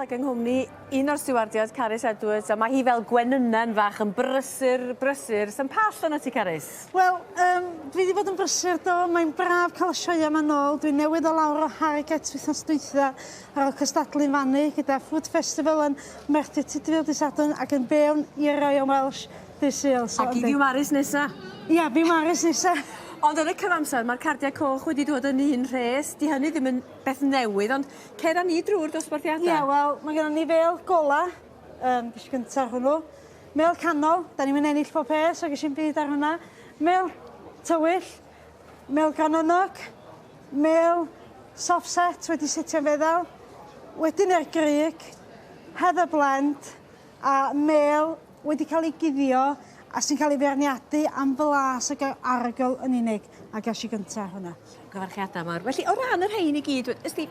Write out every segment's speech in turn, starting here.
Ac yng nghwmni un o'r stiwardiaid Carys Edwards a mae hi fel gwenynen fach yn brysur brysur. Sa'm pall arnat ti Carys? Wel yym dwi 'di bod yn brysur do mae'n braf ca'l y sioea 'ma nôl. Dwi newydd o lawr o Harrogate wythnos dwytha ar ôl cystadlu'n fanny gyda Food Festival yn Merthyr Tudful dy' Sadwrn ac yn fewn i'r Royal Welsh dy' Sul so Ac i Fiwmaris nesa. Ia Fiwmaris nesa. Ond yn y cyfamser ma'r cardia coch wedi dod yn un rhes. 'Di hynny ddim yn beth newydd ond cer â ni drw'r dosbarthiada. Ia wel ma' gynnon ni fêl gola yym ges i gynta ar hwnnw. Mêl canol 'dan ni'm yn ennill pob peth so gesh i'm byd ar hwnna. Mêl tywyll, mêl granynnog, mêl soft set wedi setio'n feddal, wedyn i'r grug, heather blend a mêl wedi cael ei guddio a sy'n cael ei feirniadu am flas ag arogl yn unig, a ges i gynta ar hwnna. Llongyfarchiadau mawr. Felly o ran y rhein i gyd, ysdi,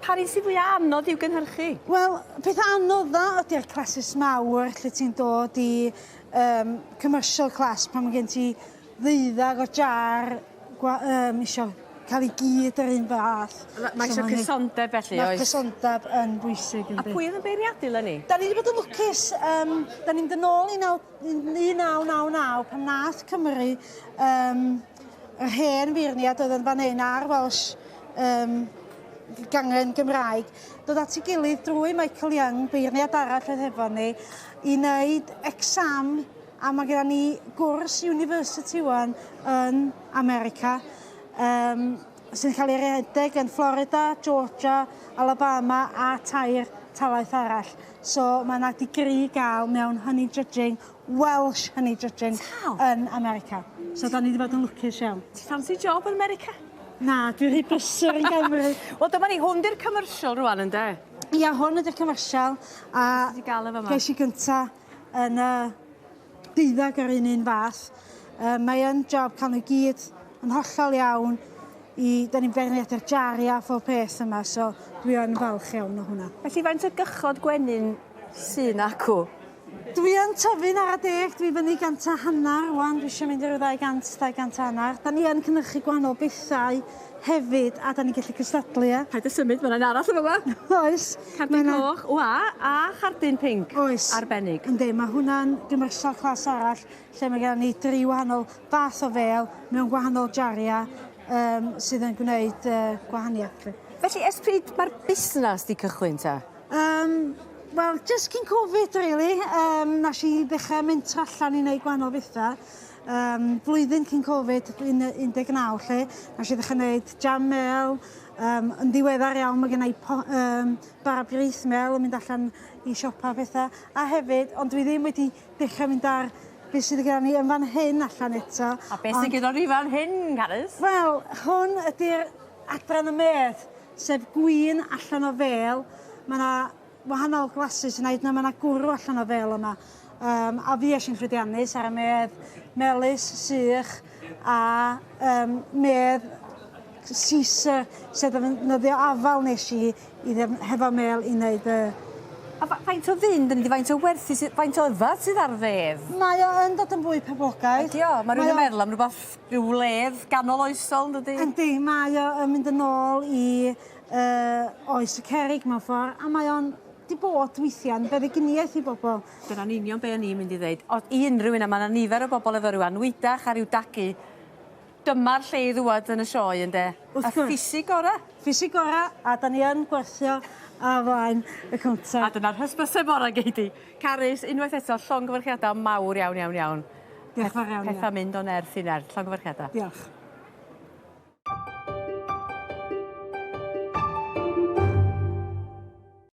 pa un sydd fwya anodd i'w gynhyrchu? Wel, peth anodda ydy'r classes mawr lle ti'n dod i um, commercial class pan mae gen ti ddeuddag o jar gwa- yym isio ca'l i gyd yr un fath. Ma' ma' isio cysondeb felly oes? Ma'r cysondeb yn bwysig yndi? A pwy o'dd yn beirniadu leni? 'Dan ni 'di bod yn lwcus yym 'dan ni'n mynd yn ôl i naw 1999 pan nath Cymru yym yr hen feirniad oedd yn fan 'yn a'r Welsh yym gangen Gymraeg dod at 'i gilydd drwy Michael Young beirniad arall oedd hefo ni i neud exam A ma' gynna ni gwrs university ŵan yn America yym sy'n cael ei redeg yn Florida, Georgia, Alabama a tair talaith arall. So ma' 'na degree ga'l mewn honey judging, Welsh honey judging yn America. So 'dan ni 'di bod yn lwcus iawn. Ti ffansi job yn America? Na, dwi rhy brysur yn Gymru. Wel dyma ni, hwn 'di'r commercial rŵan ynde? Ia, hwn ydi'r commercial a... Ti 'di ga'l e fa' 'ma. ...gesh i gynta yn y deuddag yr un un fath. Yy mae yn job ca'l n'w i gyd yn hollol iawn i 'dan ni'n beirniadu'r jaria a phob peth yma so dwi yn falch iawn o hwnna. Felly faint o gychod gwenyn sy 'na acw? Dwi yn tyfu'n ara deg, dwi fyny gant a hannar rŵan, dwi isio mynd i ryw 200, 200 a hannar. 'Dan ni yn cynhyrchu gwahanol bethau hefyd a 'dan ni'n gellu cystadlu ia? Paid â symud ma' 'na un arall yn fa' 'ma. Oes. Cardyn coch, o a, a chardyn pinc. Oes. Arbennig. Yndi, ma' hwnna'n gymysgfa class arall lle mae gennon ni dri wahanol fath o fêl mewn gwahanol jaria yym sydd yn gwneud yy gwahaniaeth 'lly. Felly ers pryd ma'r busnas 'di cychwyn 'te? Yym wel jyst cyn Covid rili yym nash i ddechre mentro allan i neud gwahanol betha. Yym blwyddyn cyn Covid un yy 19 'lly nash i ddechre neud jam mêl Yym yn ddiweddar iawn ma' genna i po- yym bara brith mel yn mynd allan i siopa a petha a hefyd ond dwi ddim wedi dechra mynd ar be' sydd gyda ni yn fan hyn allan eto. A be' sy gyda ni fan hyn Carys? Wel hwn ydi'r adran y medd sef gwin allan o fêl. Ma' 'na wahanol glasses yna hyd yn o'd ma' 'na gwrw allan o fêl yma. Yym a fues i'n llwyddiannus ar y medd melys, sych a yym medd Caesar sef defnyddio afal nes i i ddef- hefo mêl i neud y... A fa- faint o fynd yn faint o werthu sy faint o yfad sydd ar fedd? Mae o yn dod yn fwy poblogaidd. Ydi o? Ma' rywun yn meddwl am rwbath rhyw wledd ganol oesol yndydi? Yndi mae o yn mynd yn ôl i yy oes y cerrig mewn ffor a mae o'n 'di bod weithia'n feddyginiaeth i bobol. Dyna'n union be' o'n i'n mynd i ddeud. O i unrhyw un a ma' 'na nifer o bobol efo ryw anwydach a ryw dagu dyma'r lle i ddŵad yn y sioe ynde? Wrth gwrs. Y ffisig ora. Ffisig ora a 'dan ni yn gwerthio o flaen y cownter. A dyna'r hysbyseb ora gei di. Carys unwaith eto llongyfarchiada mawr iawn iawn iawn. Diolch fawr iawn. Petha'n mynd o nerth i nerth. Llongyfarchiada. Diolch.